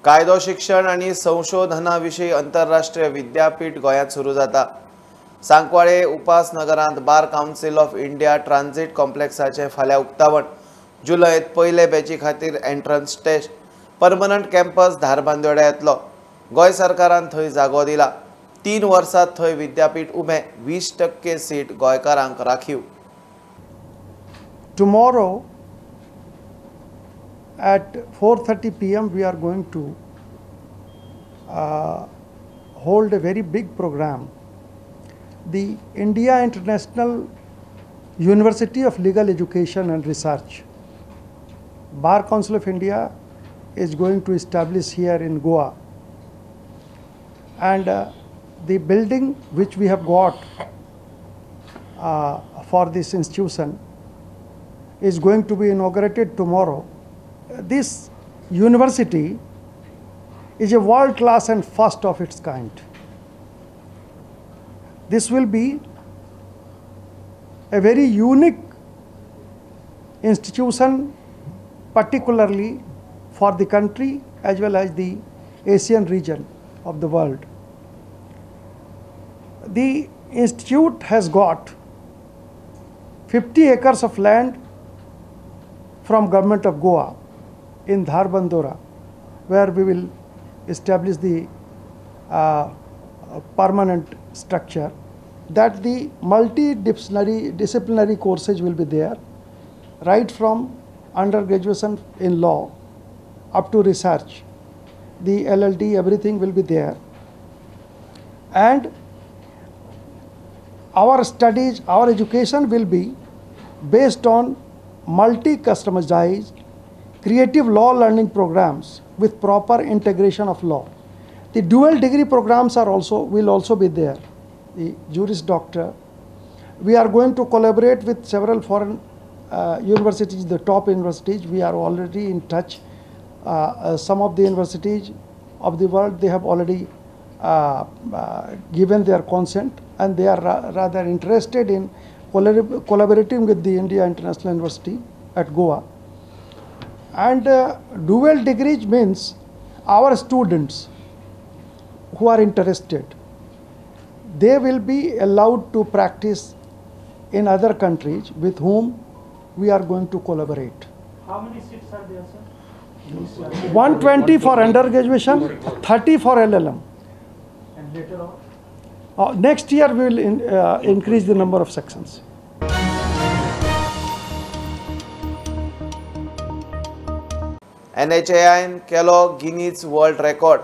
कायदो शिक्षण आनी संशोधना विशीं आंतरराष्ट्रीय विद्यापीठ गोंयांत सुरू जाता. सांकवाळे उपास नगरांत bar council of India transit कॉम्प्लेक्साचें फाल्यां उक्तावण. जुलयत पयले बॅची खातीर एंट्रन्स टेस्ट. परमनंट कॅम्पस धारबांदोड्या येतलो. गोंय सरकारान थंय जागो दिला. 3 वर्सां थंय विद्यापीठ उबें. 20% सीट गोंयकारांक राखीव. Tomorrow at 4:30 p.m. we are going to hold a very big program. The India International University of Legal Education and Research, Bar Council of India is going to establish here in Goa. And the building which we have got for this institution is going to be inaugurated tomorrow. This university is a world class and first of its kind. This will be a very unique institution, particularly for the country as well as the Asian region of the world. The institute has got 50 acres of land from government of Goa in Dharbandora, where we will establish the permanent structure, that the multidisciplinary disciplinary courses will be there, right from undergraduation in law up to research, the LLD, everything will be there. And our studies, our education will be based on multi-customized creative law learning programs with proper integration of law. The dual degree programs are also will also be there. The Juris Doctor. We are going to collaborate with several foreign universities, the top universities. We are already in touch. Some of the universities of the world, they have already given their consent, and they are rather interested in collaborating with the India International University at Goa. And dual degrees means our students who are interested, they will be allowed to practice in other countries with whom we are going to collaborate. How many seats are there, sir? 120 for undergraduation, 30 for LLM. And later on? Next year we will increase the number of sections. NHAI केलो Guinness world record.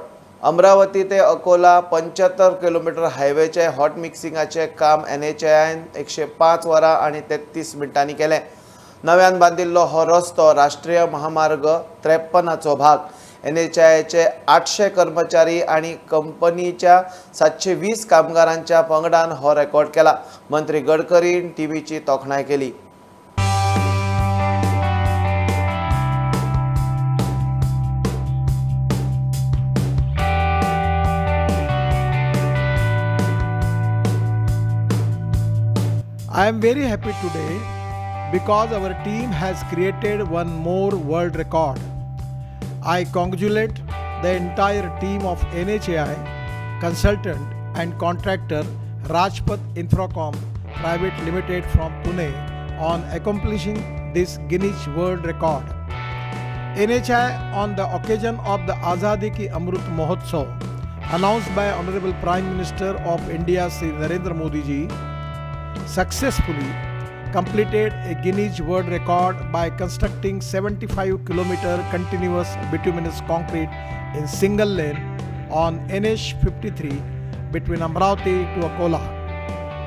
Amravati ते Akola 75 kilometre हायवेचे hot मिक्सिंगाचे काम NHAI 105 वरां आनी 33 मिनटांनी केलें. नव्यान बांदिल्लो हो रस्तो राष्ट्रीय महामार्ग 53चो भाग. NHAIचे 800 कर्मचारी आनी कंपनीच्या 720 कामगारांच्या पंगडान हो रेकॉर्ड केला. मंत्री गडकरीन टीव्हीची तोखणाय केली. I am very happy today because our team has created one more world record. I congratulate the entire team of NHAI, consultant and contractor Rajpath Infracom Private Limited from Pune on accomplishing this Guinness World Record. NHAI, on the occasion of the Azadi Ki Amrut Mahotsav, announced by Honorable Prime Minister of India Shri Narendra Modi ji, successfully completed a Guinness World Record by constructing 75 km continuous bituminous concrete in single lane on NH53 between Amravati to Akola.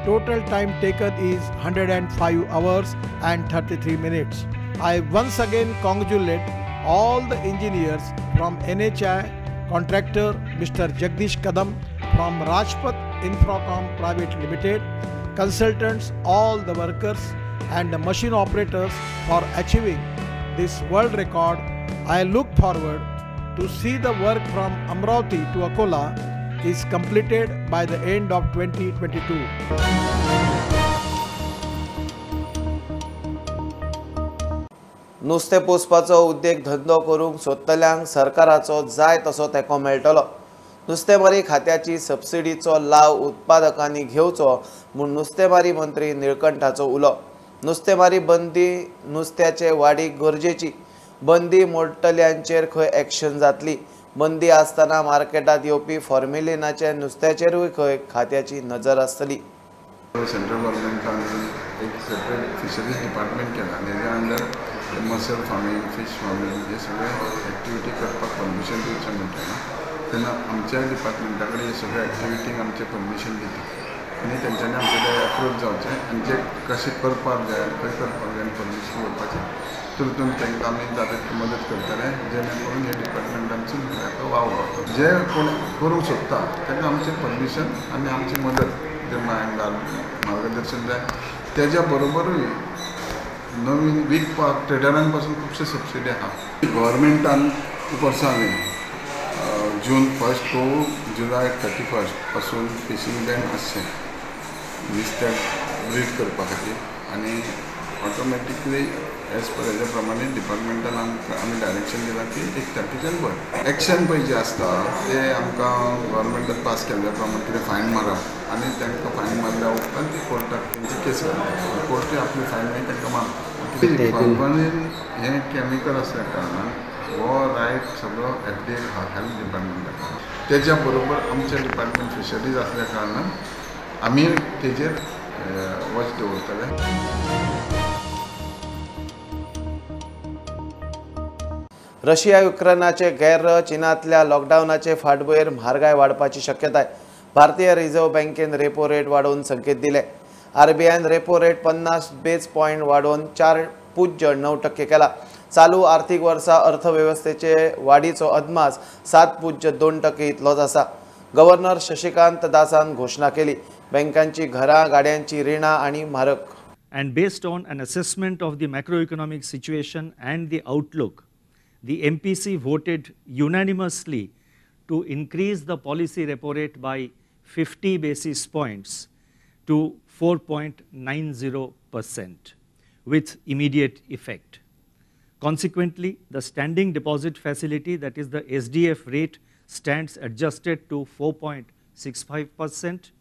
Total time taken is 105 hours and 33 minutes. I once again congratulate all the engineers from NHAI, contractor Mr. Jagdish Kadam from Rajpath Infracom Private Limited, consultants, all the workers and the machine operators for achieving this world record. I look forward to see the work from Amravati to Akola is completed by the end of 2022. नुस्तें पोसपाचो उद्देग धंदो करूंक सोदतल्यांक सरकाराचो जाय तसो तेंको मेळटलो. नुस्तेमारी खात्याची सबसिडीचो लाव उत्पादकांनी घेवचो म्हूण नुस्तेमारी मंत्री निळकंठाचो उलो. नुस्तेमारी बंदी नुस्त्याचे वाडीक गरजेची. बंदी मोडटल्यांचेर खंय एक्शन जातली. बंदी आसतना मार्केटांत येवपी फॉर्मेलिनाच्या नुस्त्याचेरूय खंय खात्याची नजर आसतली. सेंट्रल गव्हर्मेंटान एक सेपरेट फिशरीज डिपार्टमेंट केला आनी तेज्या under muscle farming, fish farming हे सगळे एक्टिविटी करपाक परमिशन दिवचें म्हणटा तेन्ना आमच्या डिपार्टमेंटा कडेन हे सगळे एक्टिविटीक आमचें परमिशन दिता आनी तेंच्यांनी आमचे कडेन अप्रोच जावचें आनी जे कशें करपाक जाय खंय करपाक जाय आनी परमिशन घेवपाचें तितून तांकां आमी जाता तितली मदत करतले जेणे करून हे डिपार्टमेंटांचो ताका वाव गावतलो. जे कोण करूंक सोदता तांकां आमचें परमिशन आनी आमची मदत जे मार्गदर्शन जाय. तेज्या बरोबरूय नवीन विकपाक ट्रेडरांक पासून खुबशे सबसिडी आहा. गव्हर्मेंटान खूब वर्सां जालीं June 1 to July 31 पासून फिशींग बॅन आसचें नुस्त्याक ब्रीड करपा खातीर आनी ऑटोमॅटिकली एज पर हेज्या प्रमाणे डिपार्टमेंटान आमकां आमी डायरेक्शन दिलां की 1 तारखेच्यान बंद. एक्शन पळय जें आसता तें आमकां गव्हर्मेंटान पास केल्ल्या प्रमाणे कितें फायन मारप आनी तांकां फायन मारल्या उपरांत ती कोर्टाक तेंची केस घालता. कोर्टूय आपली फायन मागीर तांकां मारता. फॉर्मलीन हें कॅमिकल आसल्या कारणान हो रायट सगळो एफ डी ए हेल्थ डिपार्टमेंटाक. तेज्या बरोबर आमचें डिपार्टमेंट फिशरीज आसल्या कारणान आमी तेजेर वॉच दवरतले. रशिया युक्रेनाचे गैर चीनांतल्या लॉकडावनाचे फाटभुंयेर म्हारगाय वाडपाची शक्यताय. भारतीय रिझर्व्ह बँकेन रेपो रेट वाडोवन संकेत दिले. आरबीआयन रेपो रेट 50 बेस पॉयंट वाडोवन 4.9% केला. चालू आर्थिक वर्सा अर्थवेवस्थेचे वाडीचो अदमास 7.2% इतलोच आसा. गव्हर्नर शशिकांत दासान घोशणा केली. बँकांची घरां, गाड्यांची रिणां आनी म्हारग. And based on an assessment of the macroeconomic situation and the outlook, the MPC voted unanimously to increase the policy repo rate by 50 basis points to 4.90% with immediate effect. Consequently, the standing deposit facility, that is the SDF rate, stands adjusted to 4.65%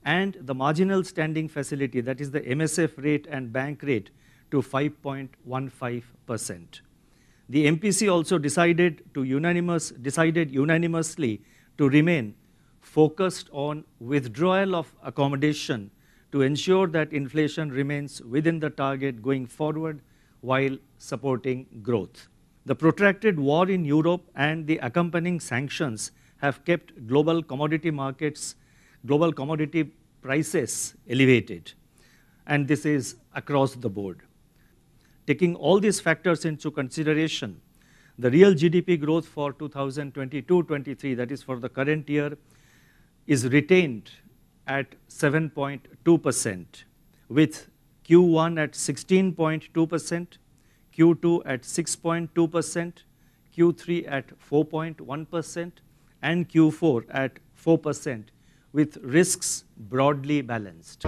and the marginal standing facility, that is the MSF rate and bank rate, to 5.15%. The MPC also decided unanimously to remain focused on withdrawal of accommodation to ensure that inflation remains within the target going forward while supporting growth. The protracted war in Europe and the accompanying sanctions have kept global commodity markets, global commodity prices elevated, and this is across the board. Taking all these factors into consideration, the real GDP growth for 2022-23, that is for the current year, is retained at 7.2%, with Q1 at 16.2%, Q2 at 6.2%, Q3 at 4.1%, and Q4 at 4%, with risks broadly balanced.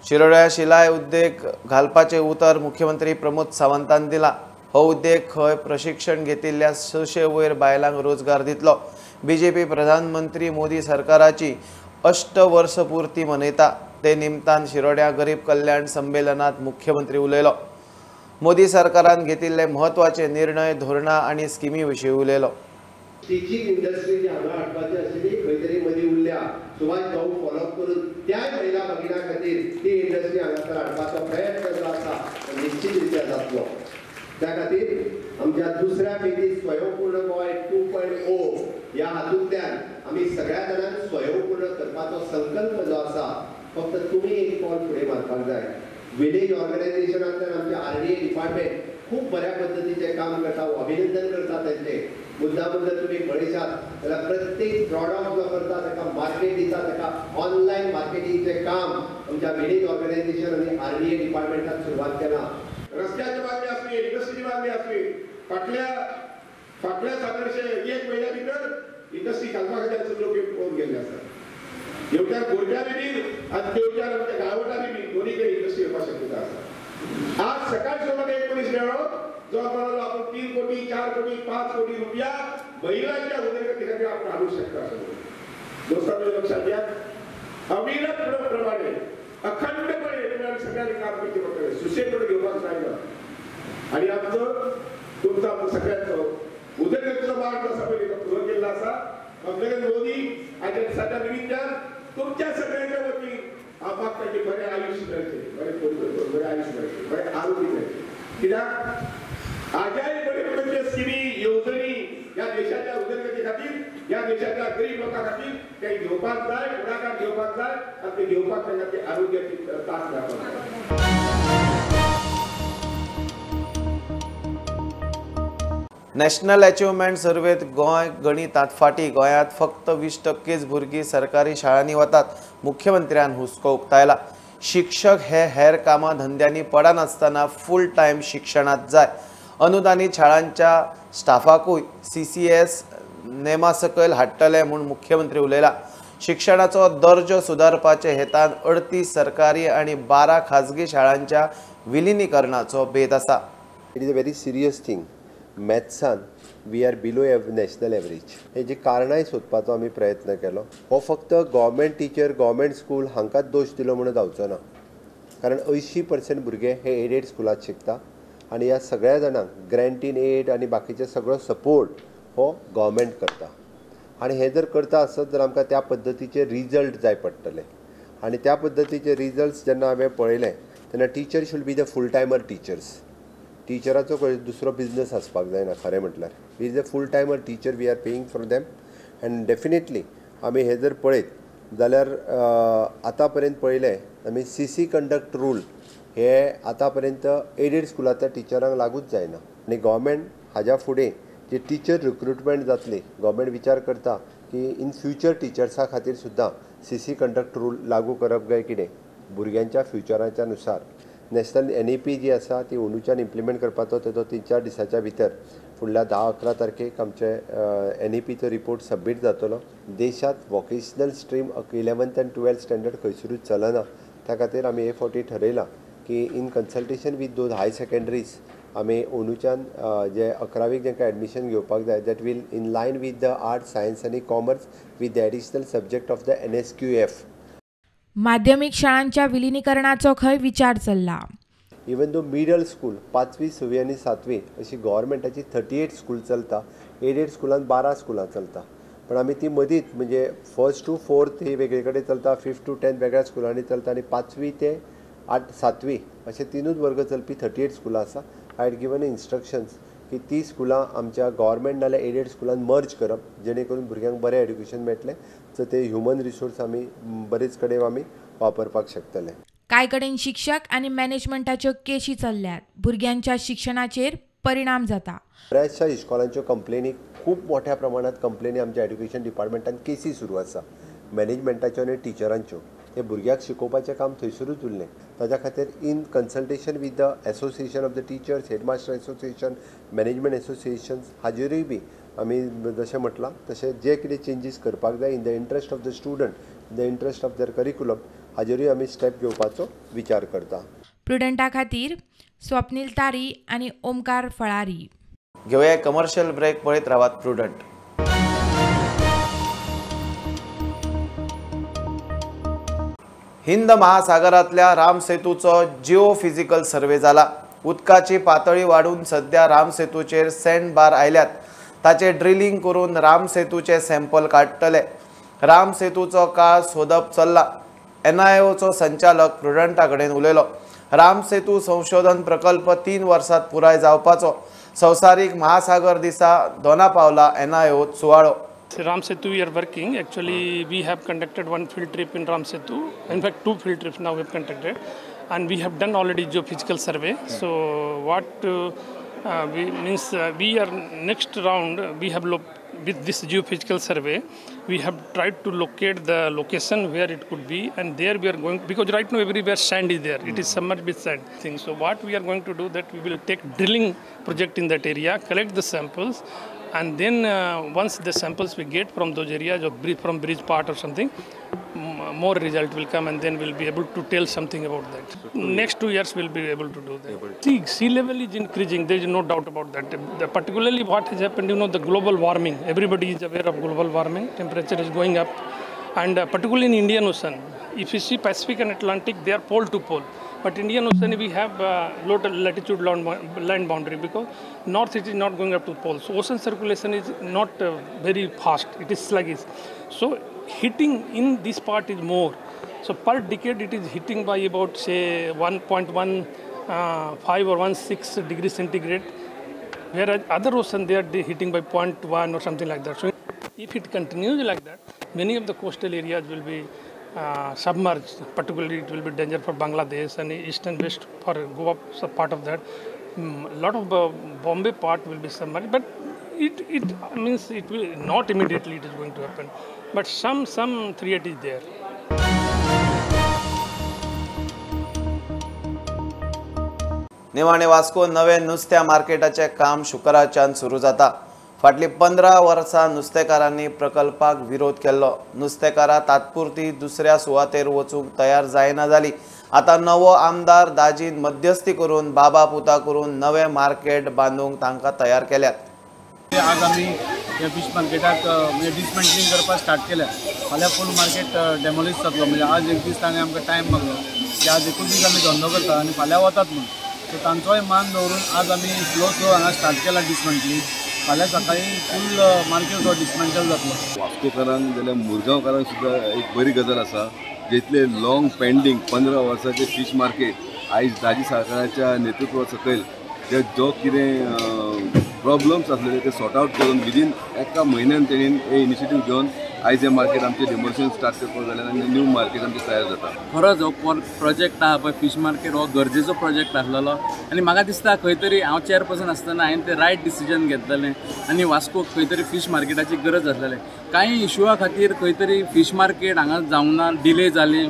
शिरोड्या शिलाय उद्देग घालपाचें उतर मुख्यमंत्री प्रमोद सावंतान दिलां. हो उद्देग खंय प्रशिक्षण घेतिल्ल्या 600 वयर बायलांक रोजगार दितलो. बीजेपी प्रधानमंत्री मोदी सरकाराची 8 वर्सपूर्ती मनयता. ते निमतान शिरोड्या गरीब कल्याण संमेलनात मुख्यमंत्री उलयलो. मोदी सरकारान घेतिल्ले म्हत्वाचे निर्णय, धोरणां आनी स्किमी विशीं उलयलो. स्टिचींग इंडस्ट्री जी हांगा हाडपाची आशिल्ली खंय तरी मदीं उरल्या. सुभाष भाऊ फॉलोअप करून त्याय महिला भगिना खातीर ती इंडस्ट्री हांगासर हाडपाचो प्रयत्न जो आसा तो निश्चित रित्या जातलो. त्या खातीर आमच्या दुसऱ्या फेरीत स्वयंपूर्ण गोंय 2.0 ह्या हातूंतल्यान आमी सगळ्या जाणांक स्वयंपूर्ण करपाचो संकल्प जो आसा, फक्त तुमी एक पावल फुडें मारपाक जाय. विलेज ऑर्गनायझेशनांतल्यान आमचे आरडीए डिपार्टमेंट खूब बऱ्या पद्दतीचें काम करता, अभिनंदन करता तांचें. मुद्दाम जर तुमी पळयशात जाल्यार प्रत्येक प्रॉडक्ट जो करता ताका मार्केट दिता, ताका ऑनलायन मार्केटिंगचें काम आमच्या विलेज ऑर्गनायझेशन आनी आरडीए डिपार्टमेंटान सुरवात केलां. रस्त्याची मागणी आसली, इंडस्ट्रीची मागणी आसली, फाटल्या फाटल्या सादारणशे एक म्हयन्या भितर इंडस्ट्री घालपा खातीर लोक पळोवन गेल्ले आसात. हेवट्यान गोरख्यांनी बी आनी तेवट्यान आमच्या गांवटांनी बी दोनी कडेन इंडस्ट्री येवपाक शक्यता आसा. आज सकाळचो म्हाका एक मनीस मेळ्ळो जो म्हणालो आपण 3 कोटी 4 कोटी 5 कोटी रुपया महिलांच्या उदरगती खातीर आपण हाडूंक शकता. दोस्तांनो लक्षात घ्या, अविरत प्रमाणे अखंडपणे सगळ्यांनी काम करचें पडटलें, सुशेग घेवपाक जायना. आनी आमचो तुमचो आमचो सगळ्यांचो उदरगतीचो मार्ग आसा पळय तो पुरो केल्लो आसा. नरेंद्र मोदी हाच्या दिसाच्या निमित्तान तुमच्या सगळ्यांच्या वतीन हांव मागता की बरें आयुश्य मेळचें, बरें बरें आयुश्य मेळचें, बरें आरोग्य मेळचें. कित्याक आजाय बरे बरे स्किमी येवजणी ह्या देशाच्या उदरगती खातीर, ह्या देशाच्या गरीब लोकां खातीर ते घेवपाक जाय, फुडाकार घेवपाक जाय आनी ते घेवपाक तांकां ते आरोग्याची तास मेळपाक जाय. नॅशनल अचिव्हमेंट सर्वेत गोंय गणितांत फाटीं. गोंयांत फक्त 20% भुरगीं सरकारी शाळांनी वतात. मुख्यमंत्र्यान हुस्को उक्तायला. शिक्षक हे हेर कामां धंद्यांनी पडनासतना फूल टायम शिक्षणांत जाय. अनुदानीत शाळांच्या स्टाफाकूय CCS नेमा सकयल हाडटले म्हूण मुख्यमंत्री उलयला. शिक्षणाचो दर्जो सुदारपाचे हेतान 38 सरकारी आनी 12 खाजगी शाळांच्या विलिनीकरणाचो बेत आसा. It is a very serious thing. मॅथ्सान we are below national average. हेजी कारणांय सोदपाचो आमी प्रयत्न केलो. हो फक्त गव्हर्मेंट टिचर गव्हर्मेंट स्कूल हांकांच दोश दिलो म्हणून जावचो ना, कारण 80% भुरगे हे एडेड स्कुलांत शिकता आनी ह्या सगळ्या जाणांक ग्रँट इन एड आनी बाकीचे सगळो सपोर्ट हो गव्हर्मेंट करता. आनी हें जर करता आसत जर आमकां त्या पद्दतीचे रिजल्ट जाय पडटले आनी त्या पद्दतीचे रिजल्ट्स जेन्ना हांवें पळयले तेन्ना teacher should be the full timer teachers. टिचराचो दुसरो बिजनस आसपाक जायना खरें म्हटल्यार. Is a full timer teacher, we are paying for them. And definitely आमी हें जर पळयत जाल्यार आतां पर्यंत पळयलें आमी CC conduct rule हे आतां पर्यंत एडेड स्कुलांतल्या टिचरांक लागूच जायना. आनी गव्हर्मेंट हाज्या फुडें जे टिचर रिक्रुटमेंट जातली, गव्हर्मेंट विचार करता की इन फ्युचर टिचर्सां खातीर सुद्दां CC conduct rule लागू करप काय कितें भुरग्यांच्या फ्युचराच्या नुसार. नॅशनल NEP जी आसा ती अंदूच्यान इम्प्लिमेंट करपाचो तेजो 3-4 दिसाच्या भितर फुडल्या 10-11 तारखेक आमचे NEPचो रिपोर्ट सबमीट जातलो. देशांत vocational stream 11th आनी 12th standard खंयसरूच चलना, त्या खातीर आमी हे फावटी ठरयलां की in consultation with those high secondaries आमी अंदूच्यान जे 11वीक जांकां एडमिशन घेवपाक जाय that will in line with the arts, science आनी commerce with the additional subject of the NSQF. माध्यमिक शाळांच्या विलिनीकरणाचो खंय विचार चल्ला. इवन दो मिडल स्कूल 5वी 6वी आनी 7वी अशी गव्हर्मेंटाची 38 स्कूल चलता, एडेड स्कुलान 12 स्कुलां चलता, पण आमी ती मदींच म्हणजे 1st to 4th ही वेगळे कडेन चलता, 5th to 10th वेगळ्या स्कुलांनी चलता आनी 5वी ते 7वी अशे 3 वर्ग चलपी 38 स्कुलां आसा. I had given instructions की ती स्कुलां आमच्या गव्हर्मेंट नाल्यार एडेड स्कुलान मर्ज करप, जेणे करून भुरग्यांक बरें एड्युकेशन मेळटलें. सो ते ह्युमन रिसोर्स आमी बरेच कडेन आमी वापरपाक शकतले. कांय कडेन शिक्षक आनी मॅनेजमेंटाच्यो केशी चल्ल्यात. भुरग्यांच्या शिक्षणाचेर परिणाम जाता. बऱ्याचशा इस्कॉलांच्यो कंप्लेनी खूब मोठ्या प्रमाणात कंप्लेनी आमच्या एड्युकेशन डिपार्टमेंटान केसी सुरू आसा, मॅनेजमेंटाच्यो आनी टिचरांच्यो. ते भुरग्याक शिकोवपाचें काम थंयसरूच उरलें. ताज्या खातीर in consultation with the association of the teachers, headmaster association, management associations हाजेरूय बी आमी जशें म्हटलां तशें जे कितें चेंजीस करपाक जाय in the interest of the student, in the interest of their curriculum हाजेरूय आमी स्टेप घेवपाचो विचार करता. प्रुडंटा खातीर स्वप्नील तारी आनी ओमकार फळारी. घेवया कमर्शियल ब्रेक, पळयत रावात प्रुडंट. हिंद महासागरातल्या रामसेतूचो जिओफिजिकल सर्वे जाला. उदकाची पातळी वाडून सध्या रामसेतूचेर सँड बार आयल्यात. ताचे ड्रिलिंग करून रामसेतूचे सॅम्पल काडटले. रामसेतूचो काळ सोदप चल्ला. NIOचो संचालक प्रुडंटा कडेन उलयलो. रामसेतू संशोधन प्रकल्प 3 वर्सात पुराय जावपाचो. संवसारीक महासागर दिसा दोना पावला NIO सुवाळो. Ram Setu we are working. Actually, we have conducted one field trip in Ram Setu. In fact, 2 field trips now we have conducted, and we have done already geophysical survey. So what we are next round we have with this geophysical survey we have tried to locate the location where it could be, and there we are going, because right now everywhere sand is there. It is submerged with sand thing. So what we are going to do, that we will take drilling project in that area, collect the samples, And then once the samples we get from those areas or from bridge part or something, more result will come, and then we'll be able to tell something about that. Next 2 years we'll be able to do that. See, sea level is increasing, there is no doubt about that. Particularly what has happened, you know, the global warming. Everybody is aware of global warming, temperature is going up, and particularly in Indian Ocean. If you see Pacific and Atlantic, they are pole to pole. But Indian Ocean, we have low latitude land boundary, because north it is not going up to pole. So ocean circulation is not very fast, it is sluggish. So hitting in this part is more. So per decade it is hitting by about say 1.15 or 1.6 degrees centigrade, whereas other ocean they are hitting by 0.1 or something like that. So if it continues like that, many of the coastal areas will be submerged. Particularly it will be danger for Bangladesh and east and west for Goa, so part of that. A lot of Bombay part will be submerged, but it means it will not immediately it is going to happen, but some threat is there. निमाणे वास्को नवे नुस्त्या मार्केटाचे काम शुक्रारच्यान सुरू जाता. फाटली 15 वर्सां नुस्तेकारांनी प्रकल्पाक विरोध केल्लो. नुस्तेकारां तात्पुरती दुसऱ्या सुवातेर वचूंक तयार जायना जाली. आतां नवो आमदार दाजीन मध्यस्थी करून बाबा पुता करून नवे मार्केट बांदूंक तांकां तयार केल्यात. आज आमी ह्या फिश मार्केटाक म्हणजे डिसमेंटलिंग करपाक स्टार्ट केल्या. फाल्यां फूल मार्केट डेमोलिश जातलो. म्हणजे आज एक दीस ताणें आमकां टायम मागलो की आज एकूच दीस आमी धंदो करता आनी फाल्यां वतात म्हूण. सो तांचोय मान दवरून आज आमी स्लो स्लो हांगा स्टार्ट केला डिसमेंटलिंग. फाल्यां सकाळी फूल मार्केट जो डिसमेंटल जातलो. वास्कोकारांक जाल्यार मुरगांवकारांक सुद्दां एक बरी गजाल आसा. जितले लॉंग पेंडींग 15 वर्सांचे फिश मार्केट आयज दाजी सरकाराच्या नेतृत्वा सकयल जे जो कितें प्रॉब्लम्स आसलेले ते सॉर्ट आउट करून विदीन एका म्हयन्यान तेणीन हे इनिशिएटीव घेवन आयज हें मार्केट आमचें डेमोलिशन स्टार्ट करपाक जालें आनी न्यू मार्केट आमचें तयार जाता. खरोच हो प्रोजेक्ट आहा पळय फिश मार्केट हो गरजेचो प्रोजेक्ट आसलेलो आनी म्हाका दिसता खंय तरी हांव चेअरपर्सन आसतना हांवें तें रायट डिसिजन घेतलेलें आनी वास्कोक खंय तरी फिश मार्केटाची गरज आसलेलें. कांय इशुआ खातीर खंय तरी फिश मार्केट हांगा जावंक ना, डिले जाली.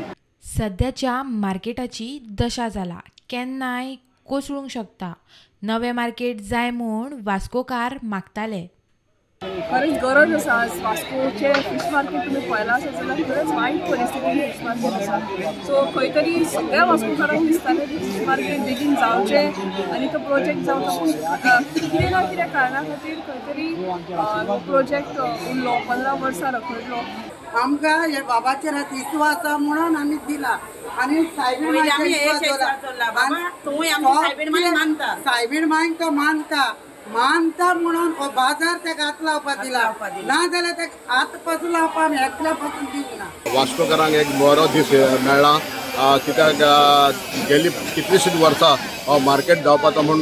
सद्याच्या मार्केटाची दशा जाला, केन्नाय कोसळूंक शकता. नवें मार्केट जाय म्हूण वास्कोकार मागताले. खरेंच गरज आसा आज वास्कोचें फिश मार्केट तुमी पळयलां आसत जाल्यार खरेंच वायट परिस्थितीन फिश मार्केट आसा. सो खंय तरी सगळ्या वास्कोकारांक दिसतालें की फिश मार्केट बेगीन जावचें आनी तो प्रोजेक्ट जावचो, पूण कितें ना कितें कारणा खातीर खंय तरी प्रोजेक्ट उरलो, 15 वर्सां रखडलो. आमकां हे बाबाचेर विश्वास आसा म्हणून आमी दिला आनी सायबीण मायक तो मानता मानता म्हणून हो बाजार तेका हात लावपाक दिला, ना जाल्यार तेका हात पासून लावपा आमी एकल्या पासून दिवंक ना. वास्कोकारांक एक बरो दीस मेळ्ळा, कित्याक गेली कितलीशींच वर्सां हो मार्केट जावपाचो म्हूण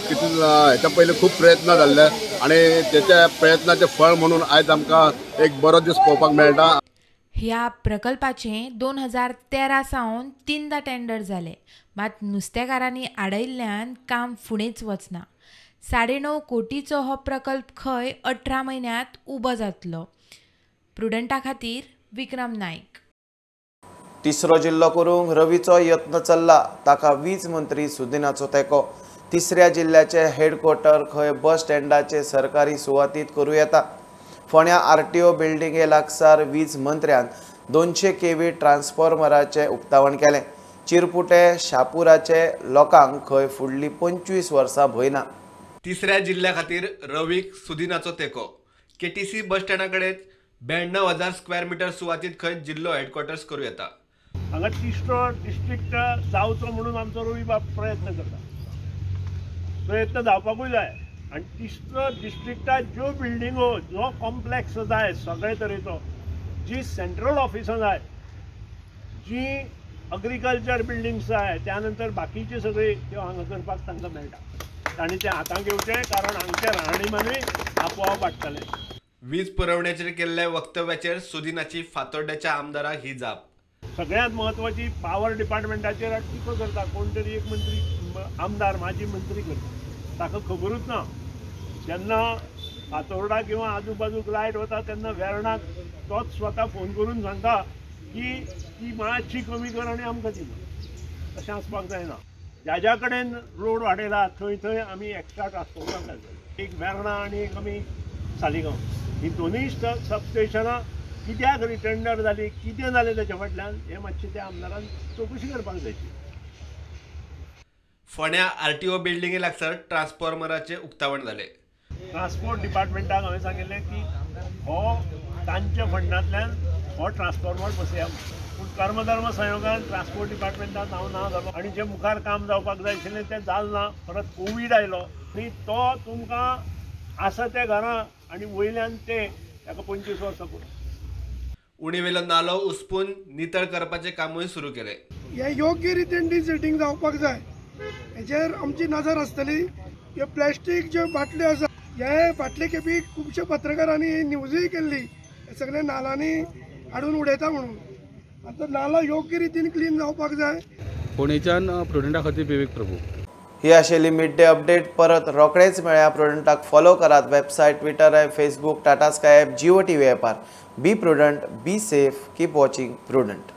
कितले हेच्या पयलीं खूब प्रयत्न जाल्ले आनी तेच्या प्रयत्नाचें फळ म्हणून आयज आमकां एक बरो दीस पळोवपाक मेळटा. ह्या प्रकल्पाचें 2013 सावन 3दा टेंडर जालें, मात नुस्तेकारांनी आडयल्ल्यान काम फुडेंच वचना. 9.5 कोटीचो हो प्रकल्प खंय 18 म्हयन्यांत उबो जातलो. प्रुडंटा खातीर विक्रम नायक. तिसरो जिल्लो करूंक रवीचो यत्न चल्ला, ताका वीज मंत्री सुदिनाचो तेंको. तिसऱ्या जिल्ल्याचे हेडक्वॉर्टर खंय बस स्टँडाचे सरकारी सुवातीत करूं येता. फोंड्या आरटीओ बिल्डिंगे लागसार वीज मंत्र्यान 200 केव्ही ट्रान्सफॉर्मराचें उक्तावण केलें. चिरपुटे शापुराचे लोकांक खंय फुडलीं 25 वर्सां भंय ना. तिसऱ्या जिल्ल्या खातीर रवीक सुदिनाचो तेंको. केटीसी बस स्टँडा कडेन 92,000 स्क्वेअर मिटर सुवातीत खंय जिल्लो हेडक्वॉर्टर्स करूं येता. हांगा तिसरो डिस्ट्रिक्ट जावचो म्हणून आमचो रवी बाब प्रयत्न करता, प्रयत्न जावपाकूय जाय. आनी तिसरो डिस्ट्रिक्टाक ज्यो बिल्डिंगो, जो कॉम्प्लेक्स जाय सगळे तरेचो, जी सेंट्रल ऑफिसां जाय, जी अग्रिकल्चर बिल्डिंग्स जाय, त्या नंतर बाकीचे सगळे त्यो हांगा करपाक तांकां मेळटा. तांणी तें हातांत घेवचें, कारण हांगचें राहणीमानूय आपोआप वाडटलें. वीज पुरवणेचेर केल्ल्या वक्तव्याचेर सुदिनाची फातोड्ड्याच्या आमदाराक ही जाप. सगळ्यांत म्हत्वाची पावर डिपार्टमेंटाचेर टिको करता कोण तरी एक मंत्री, आमदार, माजी मंत्री करता, ताका खबरूच ना. जेन्ना फातोर्डा किंवा आजूबाजूक लायट वता तेन्ना वेर्णाक तोच स्वता फोन करून सांगता की ती मातशी कमी कर आनी आमकां दिना. तशें आसपाक जायना. ज्या ज्या कडेन रोड वाडयला थंय थंय आमी एक्स्ट्रा ट्रान्सफॉर्मर घालतले. एक वेर्णा आनी एक आमी सालिगांव ही दोनूय सबस्टेशनां कित्याक रिटेंडर जाली, कितें जालें तेच्या फाटल्यान हें मातशें त्या आमदारान चवकशी करपाक जाय. फोंड्या आरटीओ बिल्डिंगे लागसार ट्रान्सफॉर्मराचें उक्तावण जालें. ट्रान्सपोर्ट डिपार्टमेंटाक हांवें सांगिल्लें की हो तांच्या फंडांतल्यान हो ट्रान्सफॉर्मर बसया, पूण कर्मधर्म संयोगान ट्रान्सपोर्ट डिपार्टमेंटान हांव ना जालो आनी जें मुखार काम जावपाक जाय आशिल्लें तें जालें ना. परत कोवीड आयलो आनी तो तुमकां आसा त्या घरां आनी वयल्यान ते ताका 25 वर्सां पुरो. उणीवेलो नालो उसपून नितळ करपाचें कामूय सुरू केलें. हें योग्य रितीन डिसिल्टींग जावपाक जाय, हेचेर आमची नजर आसतली. ह्यो प्लास्टीक ज्यो बाटल्यो आसा, हे फाटले खेपी खुबशे पत्रकारांनी न्यूजूय केल्ली, सगळे नालांनी हाडून उडयता म्हणून. आतां नाला योग्य रितीन क्लीन जावपाक जाय. फोंडेच्यान प्रुडंटा खातीर विवेक प्रभू. ही आशिल्ली मिड डे अपडेट. परत रोखडेच मेळया. प्रुडंटाक फॉलो करात website, Twitter app, Facebook, Tata Sky app, Jio TV ॲपार. Be prudent, be safe, keep watching Prudent.